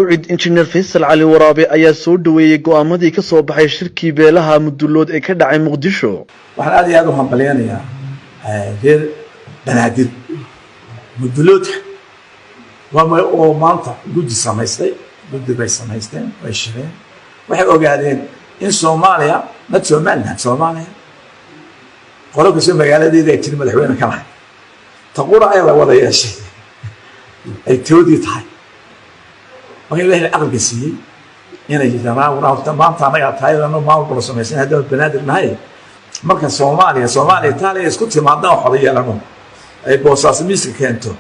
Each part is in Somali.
UCID, Injineer Faysal Cali Waraabe, ayaa soo dhaweeyey go'aamadii ka soo baxay shirkii beelaha Mudulood ee ka dhacay Muqdisho. Waxaan aad iyo aad u hambalyanayaa reer Banaadir, Muduloodka waa oo maanta guddi samaystay. Guddi bay samaysteen, way shireen, waxay ogaadeen in Soomaaliya, not Somaliland, Soomaaliya qolo kastoo magaaladeeda ay tiri madaxweyne ka lahay, taqura ay la wada yeeshay ay toodii tahay. Marka Ilahay caqliga siiyey inay horta maanta annagaa tahay ano maamul bala samaysan haddaan Banaadir nahay. Marka Soomaaliya Itaaliya isku timaadna wax wada yeelano, ay Boosaaso miiska keento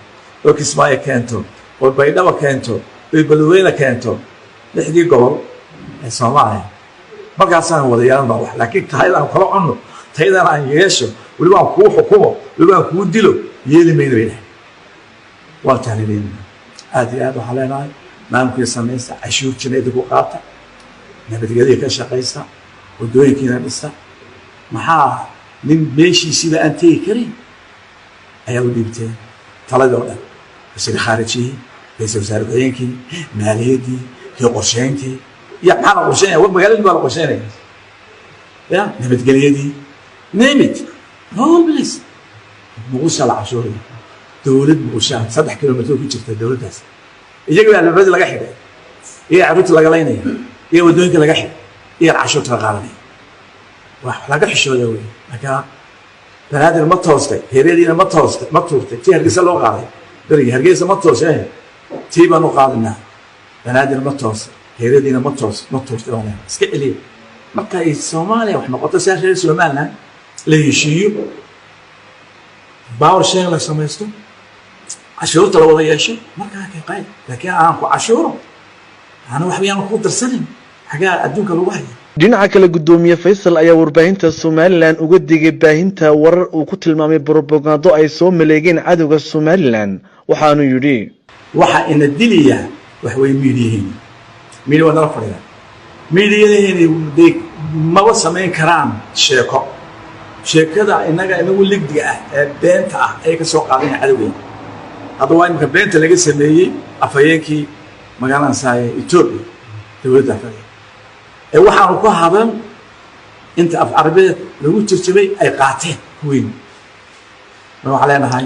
oo Kismaayo keento oo Baydhabo keento oo Beledweyne keento, lixdii gobol ee Soomaaliya, markaasaan wada yeelan wax. Laakiin tahaydaan kala cunno, taydaan aan yeesho, weliba aan kuu xukumo, weliba aan kuu dilo, yeeli mayno bay dhahay. Waan tahliileynaa aad iyo aad. Waxaan leenahay maamulkii samaysta, cashuurtiina idinku qaata, nabadgelyada ka shaqaysta, waddooyinkiina dhista. Maxaa nin meeshiisiiba aan tegi karin ayaa u dhiibteen taladii oo dhan? Wasiir khaarijiyihii, ra-iisul wasaare ku-xigeenkii, maaliyaddii, kii qorsheyntii. Ya, maxaa la qorsheynaya? Magaaladii baa la qorsheynaya, ya nabadgelyadii, name it all place. Muqdishaa la cashuuraya, dowlad Muqdishaa 3 kilomitr ku jirta dowladdaas. Iyaga baa albaabadii laga xidhay, iyaga carruurta laga laynaya, iyaga waddooyinka laga xidhay, iyaga cashuurta la qaadanaya. Wax laga xishooda wey. Marka Banaadir ma toostay, heeryadiina ma toostay, ma tuurtay. Tii Hargeysa loo qaaday berigii, Hargeysa ma toosay, tii baan u qaadinaa. Banaadir ma toosay, heeryadiina ma toos, ma tuurtay baan leenahay. Iska celiya. Marka ay Soomaaliya wax noqoto, sidaa reer Somaliland la heshiiyo, power sharing la samaysto, cashuurta la wada yeesho, markaa ka qayb. Laakiin aan ku cashuuro, ana waxba yaan ku darsanin, xagaa adduunka lagu haya? Dhinaca kale, Guddoomiye Faysal ayaa warbaahinta Somaliland uga digay baahinta warar uu ku tilmaamay brobagando ay soo maleegeen cadowga Somaliland. Waxaanu yidhi: Waxa ina dilaya wax way miidiyihiin. Miidiya waa nala fadhiya. Miidiyadihiini dee maba samayn karaan sheeko. Sheekada inaga inagu ligdiga ah ee beenta ah ayay ka soo qaadanaya cadowgeena. Hadda waa imika beenta laga sameeyey afhayeenkii magaalada saaye Etoobiya, dowladda afhayeen ee waxaanu ku hadan inta af Carabeed lagu turjumay ay qaateen kuweyn. Marka waxaan leenahay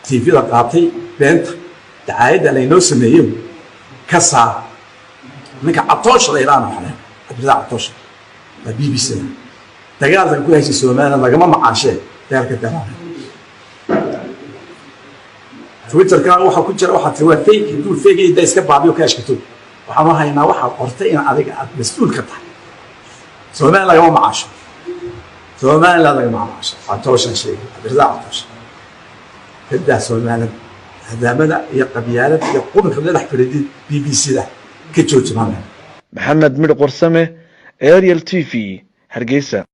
TV-da qaatay beenta dacaayadda laynoo sameeyo ka saar. Ninka Catoosha la yidhahna, waxaan leenahay Cabdirasaaq Catoosha waa BBC da dagaalka ku haysay Somaliland, lagama macaashee dagaalka dalaana. Twitterka waxa ku jira waxaa tiri waa fake. Hadduu fake yahay, da iska baabiyo, ka ashkato. Waxaanu haynaa waxaad qortay in adiga aad mas-uul ka tahay. Somaliland lagama macaasho, Somaliland lagama macaasho. Catooshan sheegay, Cabdirasaaq Catoosha, kadaa Somaliland hadaamada iyo qabyaalada iyo qurunka la dhex fadhiidid BBC da ka jooji maamel. Maxamed Midh Qorsame, Ariel TV, Hargeysa.